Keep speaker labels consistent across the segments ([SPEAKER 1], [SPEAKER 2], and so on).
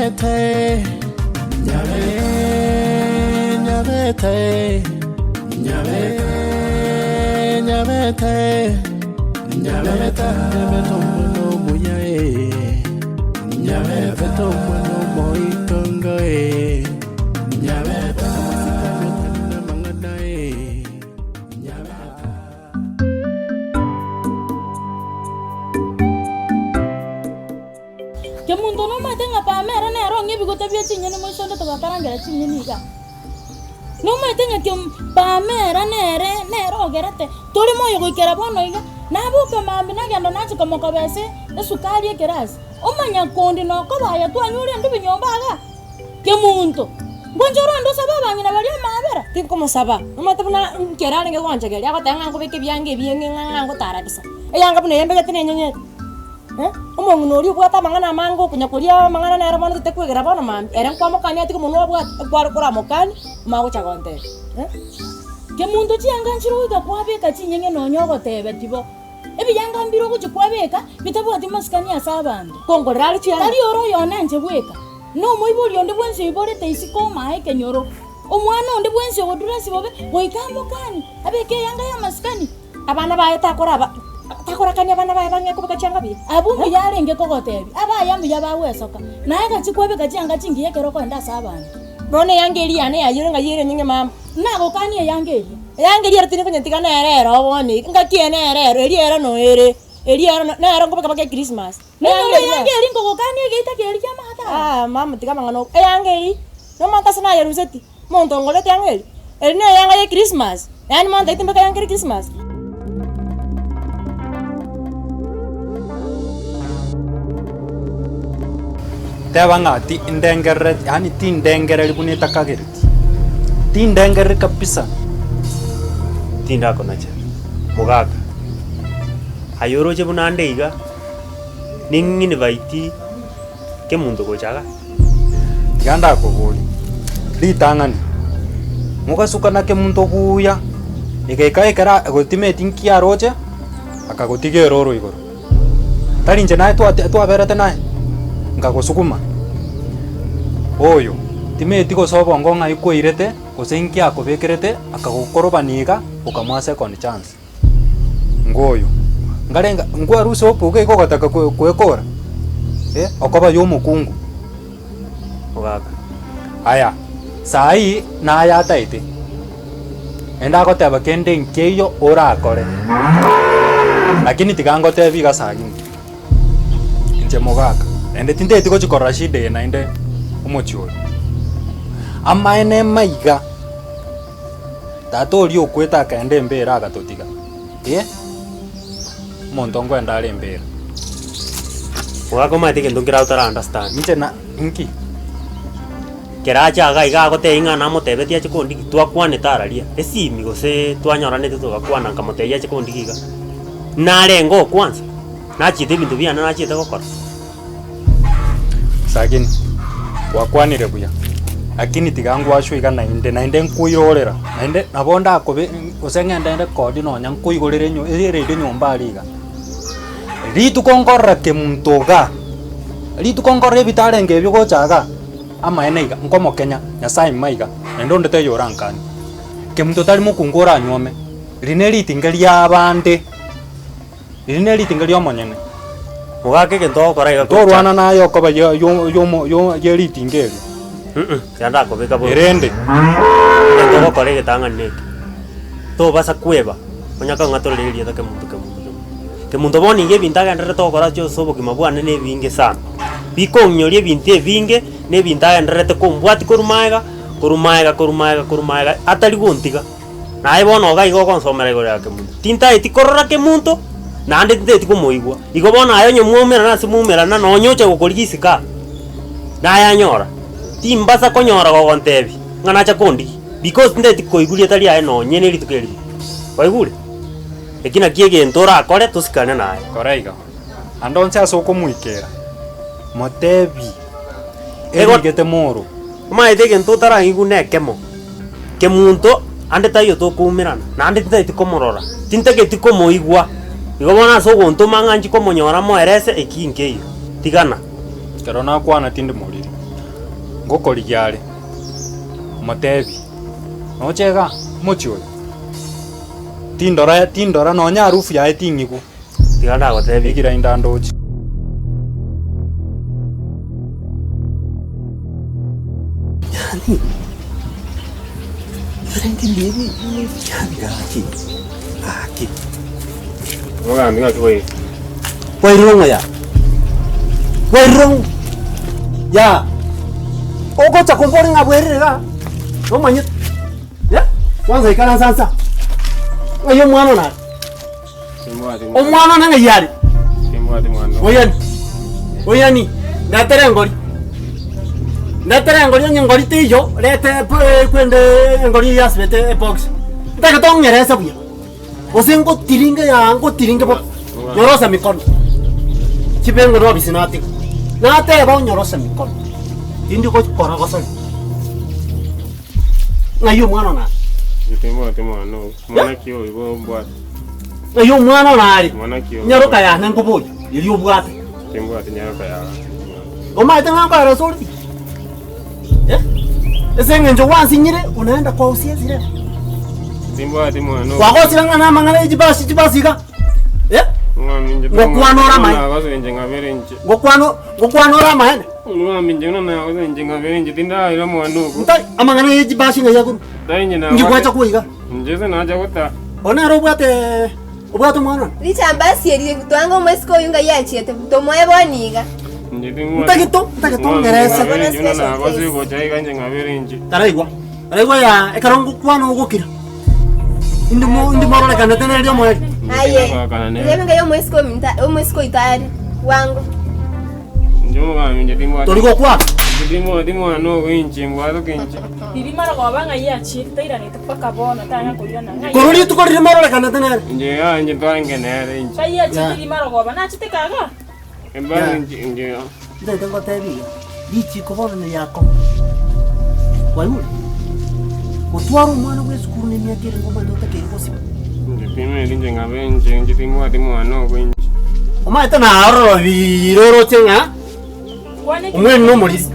[SPEAKER 1] Nyabete, Nyabete, Nyabete, Nyabete, Nyabete, Nyabete, Nyabete omwana omuya eh. Nyabete omwana omoitongo eh. Nyabete amasikani otari namang'ana eh. Nyabete.
[SPEAKER 2] Kemunto nomanyete ng'a pama ere nere ong'e ebigote bie chinyeni moiso onde togakarangera chinyeni iga. Nomanyete ng'a kem pama ere nere nere ogerete tore moyo goikera bono iga, naboka mambia nagenda nachia komokoba ase esukari ekerasi, omanya kondi nokoba aye twanyure endubi nyomba igaa. Kemunto, ngoncha orande osabe abang'ina baria amaabera?
[SPEAKER 3] Tinkomosaba, omanyete buna nkere arenge gonchegeria agoteba ng'a nkobeke ebianga ebieng'e ng'a ng'a ngotara bisa. Eyanga buna eye mbegete nenyeng'ete. Omong'ina oria obwate amang'ana amange okonya koria amang'ana nere bono totekwegera bono mambia, ere nkwamokania atige omonwe obwate, ekware koramokania, omanye gocha gontebia eh.
[SPEAKER 2] Kemunto chianga nchire goika kwabeka chinyeng'e nonya ogotebeti bo. Ebiyanga mbire ogochia kwabeka bitabwati masikani ase abanto.
[SPEAKER 3] Kongorera are chianga.
[SPEAKER 2] Tari ore oyone inche bweka, na omoibori onde bwensi oiborete isiko omaa ekenyoro. Omwana onde bwensi ogoduresi bobe goika amokanie, abeke eyanga y'amasikani.
[SPEAKER 3] Abana baye takoraba, takorakania abana baye bang'ee kobeka chianga buya.
[SPEAKER 2] Abwo mbuya arenge kogotebia, abaye mbuya bagwesoka, naye gachia kwabeka chianga chingiya ekero okoenda ase abanto.
[SPEAKER 3] Bono eyanga eria yane yayire ng'ai ere enyinge mama?
[SPEAKER 2] Nagokanie eyanga eria.
[SPEAKER 3] Eyanga eria ere tindi konyetiga nere ero bono iga, ngaki eye nere ero, eria ero noyo ere, eria ero nero nkobeka mpaka echristmas.
[SPEAKER 2] Nonyore eyanga eria nkogokania egeita keria ki'amagata aya.
[SPEAKER 3] Aah mama tiga amang'ana okwo, eyanga eria, nomanyete ase nayeruseti? Omonto ongorete eyanga eria, eri neyanga ya echristmas, yaani monto mbeke eyanga ere christmas.
[SPEAKER 4] Teba ng'a ti ndengerereti yaani tindengereri buna etakagereti, tindengereri kabisa.
[SPEAKER 5] Tindakonacha, mogaka. Aye oroche buna ande iga, ning'invite kemonto gocha igaa.
[SPEAKER 4] Tiga ndakoborie, ritang'ani, mogasukana kemonto buya, egeika ekero agotimeti nki aroche, akagotiga eroro igoro. Tari inche naye twate twaberete naye, nkagosuguma, oyo, timeti gose obongo ng'ai kwairete, gose nki akobekerete, akagokorobania iga, okamoa second chance. Ngoyo, nkarenga nkwarusia oboke iga ogataka koe koekora, eh, okoba ya omokungu.
[SPEAKER 5] Mogaka.
[SPEAKER 4] Aya, saii naye ataete, naende agoteba kende nkeiyo orakore, lakini tiga ngotebi iga saa ngima, inche mogaka, naende tintageti gochia korora shida eye naende omochie oyo. Amaene maiga. Tata oria okwete akaenda embera agatotiga, eh, omonto nkoenda are embera.
[SPEAKER 5] Mogaka omanyete egento nkere otara understand.
[SPEAKER 4] Inche na inki?
[SPEAKER 5] Kera ache iga iga agotebia ng'a namotebetie ache kondigia, twakwanete araria, esimi gose twanyoranete togakwana nkamotebia ache kondigia iga, narenge okwansa, nachiete ebinto biane nachiete gokora.
[SPEAKER 4] Sagini, gwakwanire buya, lakini tiga ngwachwe iga naende, naende nkoirorera, naende nabo ndakobe gose ng'ende nrekodi nonya nkoigorere enyo eredio nyomba aria iga. Rituko nkorora kemunto igaa, rituko nkorora ebitarenge ebio gocha igaa, amaene iga, nkomokenya, Nyasaye maiga, naende onde taiyo orankanie. Kemunto tari mokungu oranyuome, riria ne ritinga ria abande. Riria ne ritinga ri'omonyene.
[SPEAKER 5] Mogaka egento ogokora iga gocha.
[SPEAKER 4] Torwana naye okoba ye- yo- yomo- yo- ye ritinga erio.
[SPEAKER 5] Mm tiga ndakobeka bobe.
[SPEAKER 4] Erende.
[SPEAKER 5] Egento ogokora egetang'ani neke, tobasa kweba, onya kong'atorera erieta kemunto kemunto kemunto. Kemunto bono iga ebinto agendererete gokora ase ase obogima bwane na ebinge sana. Bikong'inyoria ebinto ebinge, na ebinto agendererete kombwatia korwa maega, korwa maega korwa maega korwa maega, atari gontiga. Naye bono iga igo ogonsomera igoro ya kemunto. Tintaeti korora kemunto, naende tintaeti komoigwa. Igo bono aye onye mwaumerana ase mwaumerana nonya oche gokorigia isiko aa, nayanyora, timbasa konyora gogontebia ng'a nacha kondigia, because tintaeti koigwa rieta riaye nonye ne rituko erimo. Kwaigure? Eki nakio egento orakore tosikane naye.
[SPEAKER 4] Kora iga, ande onsi ase okomoikera, motebi,
[SPEAKER 5] Ego-
[SPEAKER 4] erigete moro.
[SPEAKER 5] Omanyete egento otarang'igwe nekemo, kemunto ande taiyo tokoumerana, naende tintageti komorora, tintageti komoigwa, igo bono ase ogontoma ng'a nchi komonyora moerese eki nkeiyo, tigana.
[SPEAKER 4] Ekero nakwana tindi moriri. Ngokorigia are, omotebi, Noche igaa, omochie oyo? Tindora, tindora nonya harufu yaye ting'igwa.
[SPEAKER 5] Tiga ndagotebie.
[SPEAKER 4] Egira inde ndoche.
[SPEAKER 6] Yaani erenge mbibi yaani gaki gaki.
[SPEAKER 7] Omogambi ng'aki boigo.
[SPEAKER 6] Kwairire ng'o yaa? Kwairire ng'o? Yaa, ogocha komboria ng'a bwerire igaa, nomanyete? Eh, kwanza ikaransa nsa, ng'ai omwana one are? Omwana one ng'ai are? Oyani, oyani, ndetere engori, ndetere engori onye engori teiyo, reta epo- kwende engori eywo yasibete ebox, ntagete ong'erese buya. Gose ngotiringe yaa ngotiringe bo, nyorosha mikono, chibe ng'ore obisi natiga, nateba onyoroshe mikono, tindi gokora gosori. Ng'ai omwana one are?
[SPEAKER 7] Timbwati mwana oyo. Mwana ki oyo igo ombwate?
[SPEAKER 6] Ng'ai omwana one are?
[SPEAKER 7] Mwana ki oyo?
[SPEAKER 6] Nyaroka yane nkoboria, eria obwate.
[SPEAKER 7] Timbwati nyaroka yago.
[SPEAKER 6] Omanyete ng'a nkoeresa ore pi? Eh? Ase eng'encho gwansinyire, unaenda kwa usiezi rero.
[SPEAKER 7] Timbwati mwana oyo.
[SPEAKER 6] Kwagosire ng'a namang'ana ya chibasi chibasi iga? Eh?
[SPEAKER 7] Ng'ami inche
[SPEAKER 6] Ngokwana ore amaene.
[SPEAKER 7] Nagosa inche ng'abere inche.
[SPEAKER 6] Ngokwana ngokwana ore amaene.
[SPEAKER 7] Ng'ami inche buna nagosa inche ng'abere inche tindaira mwana ogo.
[SPEAKER 6] Ntai amang'ana ya chibasi ng'ai akorwa?
[SPEAKER 7] Tari inche
[SPEAKER 6] Inki gwacha
[SPEAKER 7] nabwate.
[SPEAKER 6] kwa iga?
[SPEAKER 7] Inche ase nacha gota.
[SPEAKER 6] Bono nere obwate obwate omwana one?
[SPEAKER 8] Richambasi eri twanga omoiseke oyio ng'ai achiete, tomoe bono iga.
[SPEAKER 7] Inche ting'wati.
[SPEAKER 6] Ntagete ntagete ong'erese.
[SPEAKER 7] Ng'abere inche buna nagosa gocha iga inche ng'abere inche.
[SPEAKER 6] Taraigwa taraigwa yaa ekero ngokwana ogokira. Indi mo indi mororekanete nere omoerio.
[SPEAKER 8] Aye, tebe ng'ai omoiseke ominto omoiseke oito are, bwango.
[SPEAKER 7] Inche omogambi inche timbwati.
[SPEAKER 6] Tori gokwana.
[SPEAKER 7] Inche timbwati mwana ogo inche mbwatoke inche.
[SPEAKER 9] Riria marogoba ng'ai achiete tairanete mpaka bono tanya koirana ng'ai.
[SPEAKER 6] Korwa rituko riria mororekanete nere.
[SPEAKER 7] Inche igaa inche twarenge nere inche.
[SPEAKER 9] Ng'ai achiete riria marogoba nachete kaga.
[SPEAKER 7] Embari inche inche igaa.
[SPEAKER 6] Ntagete ngotebie iga, richiko bono ne riakomo. Kwaigure? Gotwara omwana bwa esukuru na emiaka ere ngomanyete otakeire gosiba.
[SPEAKER 7] Inche timanyeti inche ng'abe inche inche timbwati mwana ogo inche.
[SPEAKER 6] Omanyete narorobire oroche ng'a omwene nomoriri.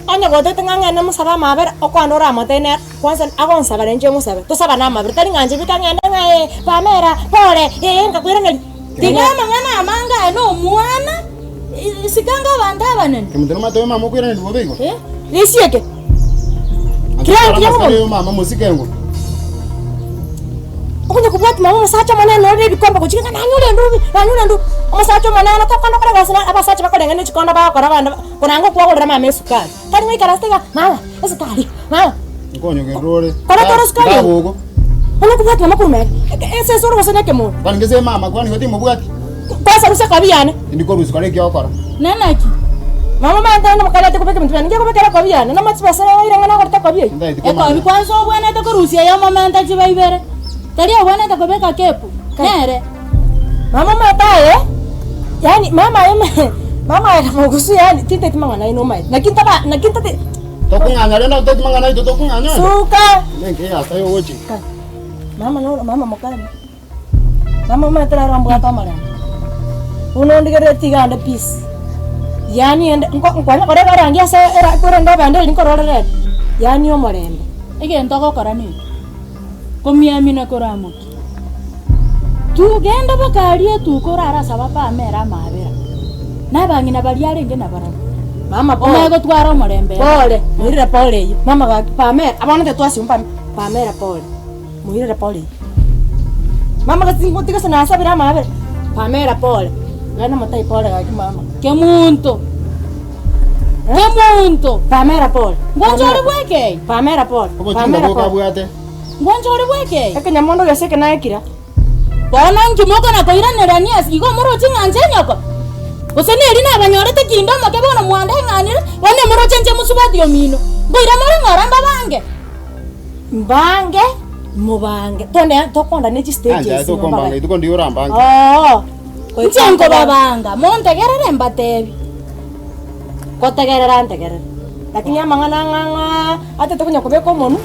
[SPEAKER 3] Onye gotete ng'a ng'ende mosabe amabera, okwane oramotebi nere. Kwanza agonsabera inche mosabe, tosabane amabera, tari ng'a inche bika ng'ende ng'a ee, Pamela, pole, ee nkakoiraneria.
[SPEAKER 2] Tiga amang'ana amange aye nomwana, sikanga abanto abanene.
[SPEAKER 10] Kemunto nomanyete oyo mama okoiraneria bobe igo?
[SPEAKER 3] Eh, gesi eke.
[SPEAKER 10] Anto
[SPEAKER 3] Kira
[SPEAKER 10] twara
[SPEAKER 3] nkiya
[SPEAKER 10] amasikani
[SPEAKER 3] bono.
[SPEAKER 10] oyo mama mosike engo.
[SPEAKER 3] Okonya kobwati mama omosacha omonene ore na ebikombe gochika ng'a nanyure endubi, nanyure endubi. Omosacha omonene tokona kore gose na abasacha bakoreng'ana ne chikondo bagokora abande koranga okwagorera mama esukari. Tari goikaransete iga, mama, esukari, mama.
[SPEAKER 10] Nkonyogerera ore.
[SPEAKER 3] Kore tore esukari eye.
[SPEAKER 10] Ndagogo.
[SPEAKER 3] Bono kobwati mama korwa mega, ese ore gose na ekemoyo.
[SPEAKER 10] Kwani gese mama kwani igo timobwati?
[SPEAKER 3] Kwanza rusia ekobi yane.
[SPEAKER 10] Indi korusia kore eki ogokora.
[SPEAKER 2] Nanaki?
[SPEAKER 3] Mama omanyete naende mokarete kobeka ebinto biane, nkekobekera ekobi yane, na amachibesa aire ng'a nagorete ekobi eyio.
[SPEAKER 10] Ntaeti komanya.
[SPEAKER 2] Ekobi kwanza obwenerete korusia eyomomenta chiba ibere, tari obwenerete kobeka kepu, nere.
[SPEAKER 3] Mama omanyete aye, yaani mama aye mama aye mogusu yaani tinteti mang'ana aino omanyete, naki ntaba naki ntati.
[SPEAKER 10] Tokong'anya rende toteti mang'ana aito tokong'anya onde.
[SPEAKER 3] Suka!
[SPEAKER 10] Nenki egasi ogochia.
[SPEAKER 3] Ka, mama noro mama mokane. Mama omanyete naro mbwate omorembe, buna ondigereretie iga ande peace, yaani ende nko nkwanya koreba erangi ase era korende obende eria nkororere ere, yaani omorembe.
[SPEAKER 2] Egento ogokora neke, komiamina koramokia, tu genda baka aria etuko orare ase abapamere amaabera, na abang'ina baria arenge nabarabwo.
[SPEAKER 3] Mama pole.
[SPEAKER 2] Omanye gotwara omorembe ere.
[SPEAKER 3] Pole, moirere pole eyio, mama gaki pamera, abana tetwasimu pamera, pamera pole. Moirere pole. Mama gose ngotiga gose nasabire amabera, Pamela pole, genda omotebi pole gaki mama.
[SPEAKER 2] Kemunto, Kemunto,
[SPEAKER 3] Pamela pole.
[SPEAKER 2] Ngwancha ore bwekei?
[SPEAKER 3] Pamela pole.
[SPEAKER 10] Obochinga
[SPEAKER 3] Pamela
[SPEAKER 10] boka
[SPEAKER 3] pole.
[SPEAKER 10] abwate.
[SPEAKER 2] Ngwancha ore bwekei?
[SPEAKER 3] Ekenyamondo gese eke naekira.
[SPEAKER 2] Bono inki mokona koiranerania ase igo moroche ng'a inche nyoko? Gose neri nabanyorete kinde omoke bono mwandeng'anire, bono moroche inche mosubati omino? Nkoira more ng'ora mbabange?
[SPEAKER 3] Mbange mobange twende tokonda ne
[SPEAKER 10] Ancha
[SPEAKER 3] chistages
[SPEAKER 10] tokombanga ituko ndiyo orambange.
[SPEAKER 3] Oo
[SPEAKER 2] Inche nkobabanga, montegerere mbatebi.
[SPEAKER 3] Kotegerera ntegerere, lakini amang'ana ng'a ng'a atete konya kobeka omonwe.